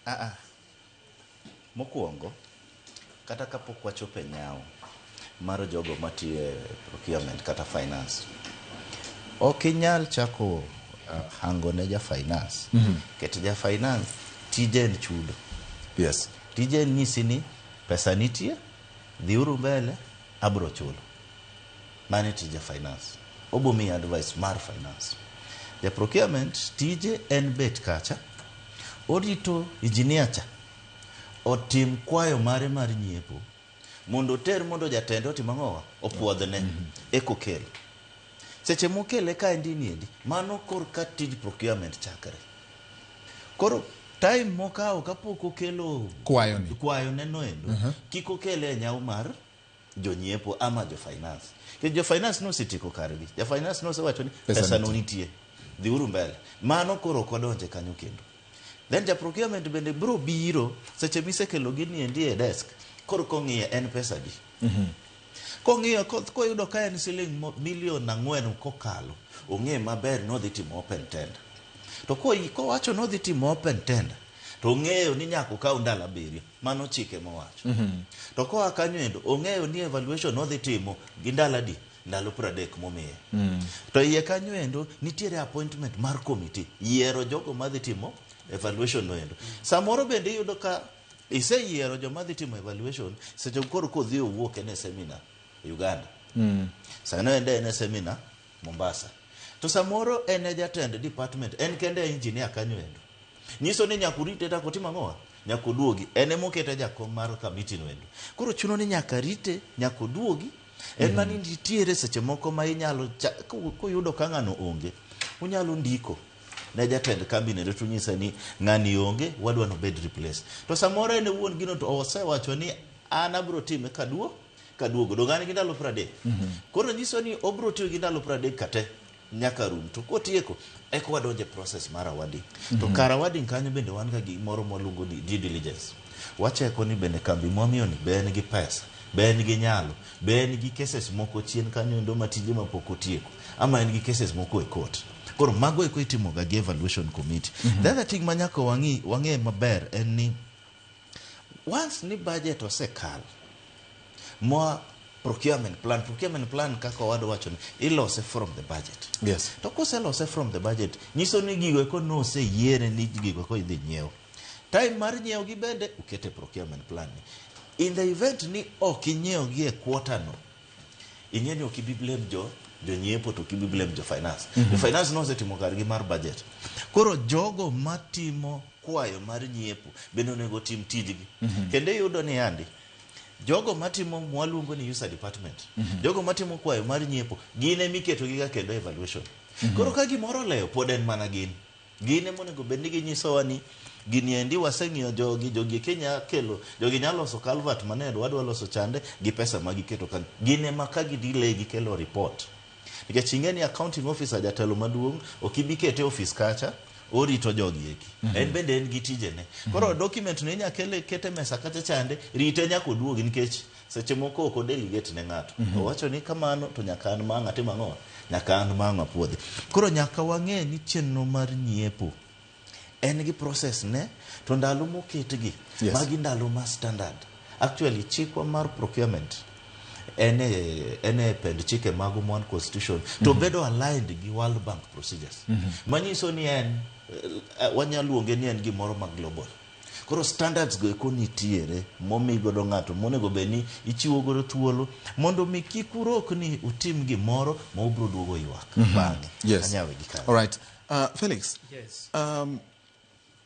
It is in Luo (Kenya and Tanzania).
Ah, ah. Mokwongo, kata kapok wachopo e nyawo mar jogo matiyo e procurement kata finance, ok inyal chako hango ne ja finance. Ket ja finance tije en chudo. Tije en nyisi ni pesa nitie, dhiuru mbele, abro chulo. Mano e tij ja finance. Obo miyi advice mar finance. Ja procurement tije en bet kacha, orito engineer cha otim kwayo mare mar nyiepo mondo oter mondo jatende otim ang'owa opuodhne eka okel. Seche mokele kaendi niendi, mano korka tij procurement chakre. Koro time mokawo kapok okelo Kwayoni. kwayone noendo, kik okele e nyawo mar jonyiepo ama jo finance. Nikech jo finance nosetieko kargi. Ja finance nosewacho ni Pesa pesa no nitie. nitie. Dhiuru mbele. Mano koro ok odonje kanyo kendo. Then ja procurement bende bro biro seche misekelo gini endi e desk. Koro kong'iye en pesa di. Kong'iyo koyudo ka en siling milion 4 kokalo, ong'e maber ni odhi timo open tender. To kowacho ni odhi timo open tender, to ong'eyo ni nyaka okaw ndalo 7, mano chike mowacho. To koa kanyo endo, ong'eyo ni evaluation odhi timo gi ndalo adi? Ndalo 30 momiye. To iye kanyo endo, nitiere appointment mar committee, yiero jogo madhi timo evaluation no endo. Samoro bende iyudo ka iseyiero joma dhi timo evaluation, seche koro kodhi owuok en e seminar Uganda. Sano en e seminar Mombasa. To samoro en e jatend department, en kende e engineer kanyo endo. Nyiso ni nyaka urite nyaka otim ang'owa? Nyaka oduogi. En emokete jakom mar committee no endo. Koro chuno ni nyaka rite, nyaka oduogi. En mana ni nitiere seche moko ma inyalo kuyudo ka ng'ano onge, unyalo ndiko ne jatend kambi no to unyise ni ng'ani onge, wadwa ni obed replace. To samoro en owuon gino to osewacho ni an abro time kaduogo. Donge an gi ndalo 30. Koro nyiso ni obro tiyo gi ndalo 30 kate nyaka rum. To kotieko, eka wadonjo e process mar awarding. To kar awarding kanyo bende wan ga gimoro mwaluongo ni due diligence. Wacheko ni bende kambi mwamiyo ni be en gi pesa, be en gi nyalo, be en gi cases moko chien kanyo endo ma tije mapok otieko, ama en gi cases moko e court. Koro mago eko itimo ga gi evaluation committee. The other thing ma nyaka wang'e maber en ni once ni budget osekal, mwa procurement plan kaka owadwa wacho ni ilose from the budget. To koselose from the budget, nyiso ni gigo eko noseyiere ni gigo eko idhi nyiew. Time mar nyiewo gi bende ukete procurement plan ni. In the event ni ok inyiew gi e quarter no, ing'e ni ok ibi blame jonyiepo to ok ibi blame jo finance. Jo finance nosetimo kargi mar budget. Koro jogo matimo kwayo mar nyiepo bende onego otim tijgi. Kendo iyudo ni yandi, jogo matimo mwaluongo ni user department, jogo matimo kwayo mar nyiepo, gin emiketo gi ga kendo evaluation. Koro ka gimoro olewo, pod en mana gin. Gin ema onego bed ni ginyisowa ni gini endi waseng'iyo jogi, jogi eki nya kelo, jogi nya loso culvert mane wadwa loso chande gi pesa ma giketo kanyo. Gin ema ka gi delay gikelo report. Nikech ing'e ni accounting officer jatelo maduong' ok ibi kete e office kacha, orito jogi eki. En bende en gi tijene. Koro document no inya kele kete mesa kacha chande, rite nyaka oduogi nikech seche moko ok odelegate ne ng'ato. Owacho ni kamano to nyaka an ma ang' atim ang'o? Nyaka an ma ang' apuodhe. Koro nyaka wang'e ni chenro mar nyiepo en gi process ne, to ndalo moketgi, magi ndalo ma standard. Actually, chikwa mar procurement en e pend chike mag One Constitution to bedo aligned gi World Bank procedures. Manyiso ni en, wanyalo luonge ni en gimoro ma global. Koro standards go eko nitiere momi godo ng'ato monego bed ni ichiwo godo thuolo mondo mi kik urokni utim gimoro ma ubro duogo ywak bang'e. Anyawe gi kanyo. All right. Felix. Yes.